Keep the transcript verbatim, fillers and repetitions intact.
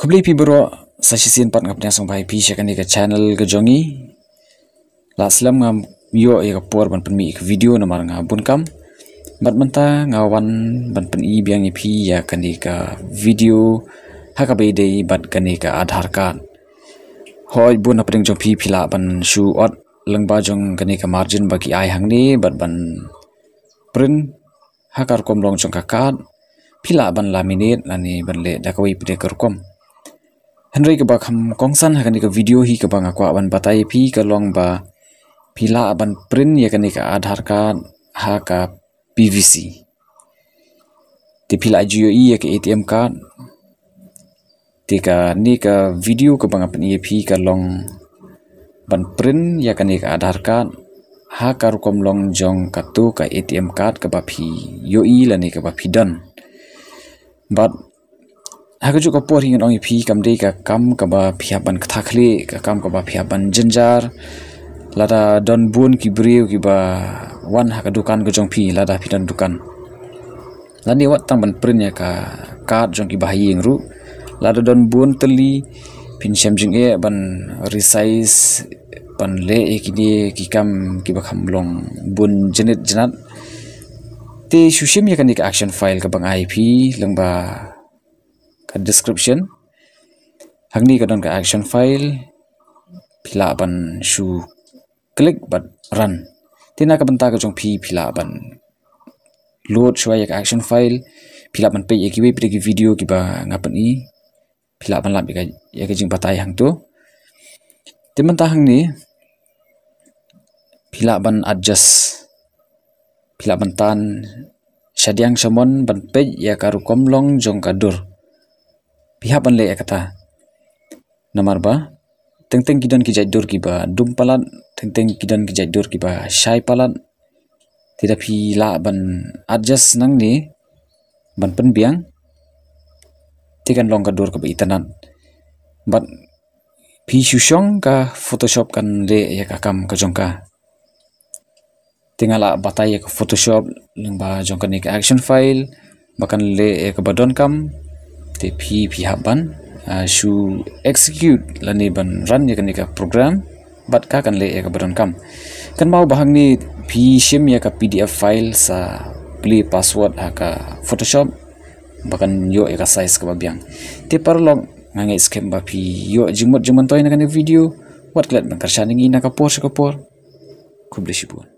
Khublei phi baroh, sa shisien pat nga pdiang sngewbha ïa phi sha kane ka channel ka jong ngi. La slem nga ïoh ïa ka por ban pynmih ïa ka video namar nga bun kam. Bad mynta nga wan ban pyni biang ïa phi ïa kane ka video ha kaba ïadei bad kane ka Aadhaar card. Hooid, bun hapdeng jong phi phi lah ban shu ot lyngba jong kane ka margin ba ki ai hangne bad ban print ha ka rukom long jong ka card. Phi lah ban laminate lane ban leh da kawei pat de ka rukom. Hynrei kaba kham kongsan ha kane ka video hi kaba nga kwah ban batai ïa phi ka long ba phi lah ban print ïa kane ka Aadhaar card ha ka P V C. Te phi lah ju ïohi ïa ka A T M card. Te kane ka video kaba nga pyni ïa phi ka long ban print ïa kane ka Aadhaar card ha ka rukom long jong kato ka A T M card kaba phi ïohi lane kaba phi don. Bad ha kajuh ka por hi ngan ong ïa phi kam dei ka kam kaba phi hap ban ktah khlieh, ka kam kaba phi hap ban jynjar. Lada don bun ki briew kiba wan ha ka dukan ka jong phi, lada phi don dukan, lane wat tang ban print ïa ka card jong kiba ha ïing ruh, lada don bun tylli phin shem jingeh ban resize, ban leh ïa kine ki kam kiba kham long bun jynit jynat. Te shu shim ïa kane ka action file kaba nga ai ïa phi lyngba ka description. Hangne ka don ka action file, phi lah ban shu click bad run. Te na ka bynta ka jong phi phi lah ban load shuwa ïa ka action file, phi lah ban peit ïa kiwei pat de ki video kiba nga pyni, phi lah ban lap ïa ka, ïa ka jingbatai hangto. Te mynta hangne phi lah ban adjust, phi lah ban tan shadiang shamon ban peit ïa ka rukom long jong ka dur. Phi hap ban leh ïa kata namar ba teng teng ki don ki jait dur kiba dum palat, teng teng ki don ki jait dur kiba shai palat. Te da phi lah ban adjust nangne ban pynbiang, te kan long ka dur kaba itynnad. Bad phi shu shong ka Photoshop kan leh ïa ka kam ka jong ka. Te nga lah batai ïa ka Photoshop lyngba jong kane ka action file ba kan leh ïa kaba donkam. Te phi phi hap ban, ah, shu execute lane ban run ïa kane ka program bad ka kan leh ïa kaba donkam. Kynmaw ba hangne phi shim ïa ka P D F file sa plie password ha ka Photoshop ba kan ïoh ïa ka size kaba biang. Te paralok, nga ngeit skhem ba phi ïoh jingmut jingmyntoi na kane ka video. Wat klet ban kyrshan ïa ngi na ka por sha ka por. Khublei shibun.